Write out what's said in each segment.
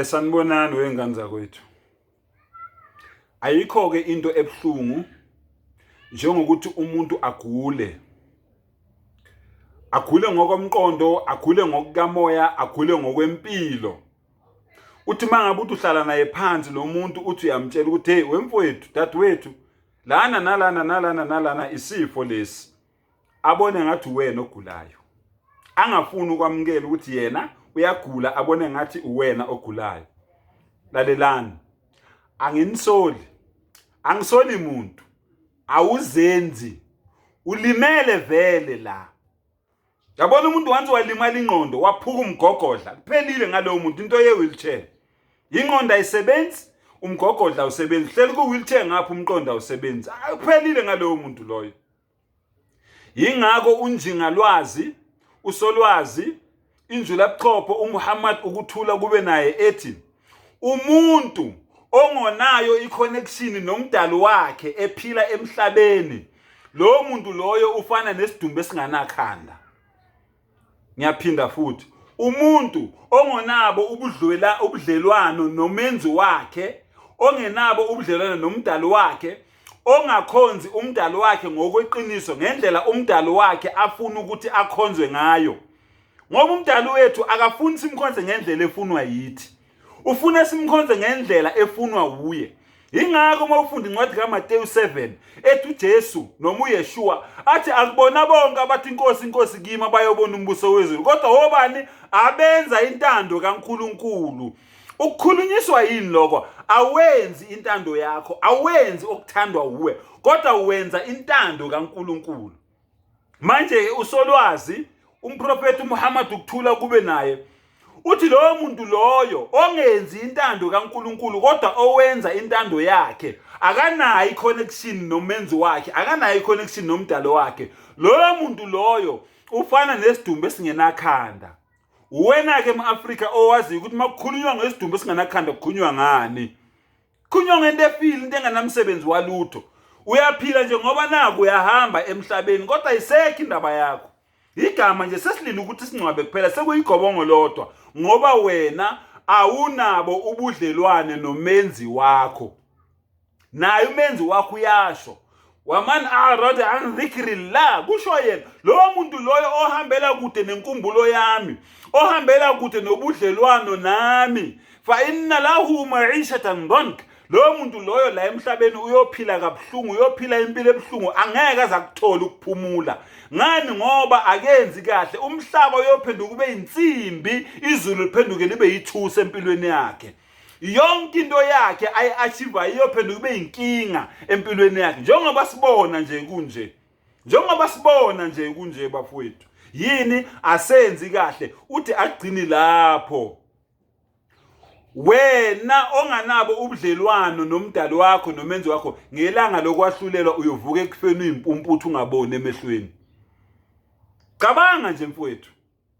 Sanibonani wengane zakwethu. Ayikho ke into ebuhlungu njengokuthi umuntu agule. Agule ngokomqondo, agule ngokukamoya, agule ngokwempilo. Uthi mangabe uthi uhlala naye phansi lo muntu uthi uyamtshela ukuthi hey wemfowethu, dadewethu, lana nalana nalana nalana isifo lesi. Abone ngathi uwena ogulayo. Angafuni ukwamukela ukuthi yena uyagula, abone ngathi uwena ogulayo. Lalelani. Anginisoli. Angisoli muntu. Awuzenzi. Ulimele vele la. Yabona umuntu once walimala ingqondo waphuka umgogodla kuphelile ngalowo muntu into ye wheelchair. Ingqondo ayisebenzi, umgogodla awusebenzi. Hleli ku wheelchair ngapha umqondo awusebenzi. Kuphelile ngalowo muntu loyo. Yingakho unjingalwazi usolwazi injulabuchopho uMuhammad ukuthula kube naye ethi umuntu ongonayo iconnection nomdali wakhe ephila emhlabeni lowo muntu loyo ufana nesidumbu esinganakhanda. Ngiyaphinda futhi, umuntu ongonabo ubudlwela ubudlelwano nomenzi wakhe, ongenabo ubudlelwano nomdali wakhe, ongakhonzi umdali wakhe ngokweqiniso ngendlela umdali wakhe afuna ukuthi akhonzwe ngayo. Ngoba umdali wethu akafuni simkhonze ngendlela efunwa yithi. Ufuna simkhonze ngendlela efunwa wuye. Yingakho uma ufunda incwadi kaMateyu 7 ethi uJesu noma uYeshua athi akubona bonke abathi inkosi inkosi kimi abayobona umbuso wezulu kodwa wobani abenza intando kaNkuluNkulu. Ukukhulunyiswa yini lokho? Awenzi intando yakho, awenzi okuthandwa wuwe, kodwa wenza intando kaNkuluNkulu. Manje usolwazi umprofethi uMuhammad ukuthula kube naye uthi lowo muntu loyo ongenzi intando kaNkuluNkulu kodwa owenza intando yakhe akanayo iconnection nomenzi wakhe, akanayo iconnection nomdalo wakhe. Loyo muntu loyo ufana nesidumbu esingenakhanda. Uwena-ke m-Afrika owaziyo ukuthi uma kukhulunywa ngesidumbu esingenakhanda kukhulunywa ngani. Khulunywa ngento efile, into enganamsebenzi walutho. Uyaphila nje ngoba naku uyahamba emhlabeni kodwa ayisekho indaba yakho. Igama nje sesilinde ukuthi singcwabe kuphela sekuyigobongo lodwa ngoba wena awunabo ubudlelwane nomenzi wakho. Naye umenzi wakho uyasho waman arada an dhikrillah, kusho yena lowo muntu loyo ohambela kude nenkumbulo yami, ohambela kude nobudlelwano nami, fa inna lahu ma'ishatan dhank, lowo muntu loyo la emhlabeni uyophila kabuhlungu, uyophila impilo ebuhlungu, angeke aze akuthole ukuphumula. Ngani? Ngoba akenzi kahle. Umhlaba uyophenduka ube insimbi, izulu liphenduke libe yithusi empilweni yakhe. Yonke into yakhe ayi-achieve iyophenduka ibe inkinga empilweni yakhe, njengoba sibona nje kunje, njengoba sibona nje kunje bafowethu. Yini asenzi kahle? Uthi agcini lapho. Wena onganabo ubudlelwano nomdali wakho nomenzi wakho, ngelanga lokwahlulelwa uyovuka ekufeni uyimpumputhu ungaboni emehlweni. Cabanga nje mfowethu.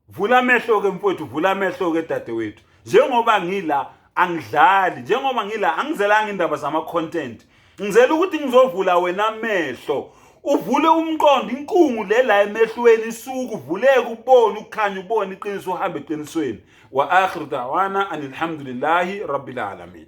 Vula amehlo ke mfowethu, vula amehlo ke dadewethu. Njengoba ngila angidlali, njengoba ngila angizelanga indaba zama content. Ngizela ukuthi ngizovula wena amehlo. Uvule umqondo, inkungu le la emehlweni isuku uvuleke ubone ukukhanya, ubone iqiniso, uhambe eqinisweni. Wa akhiru da'wana anilhamdulillahi rabbil alamin.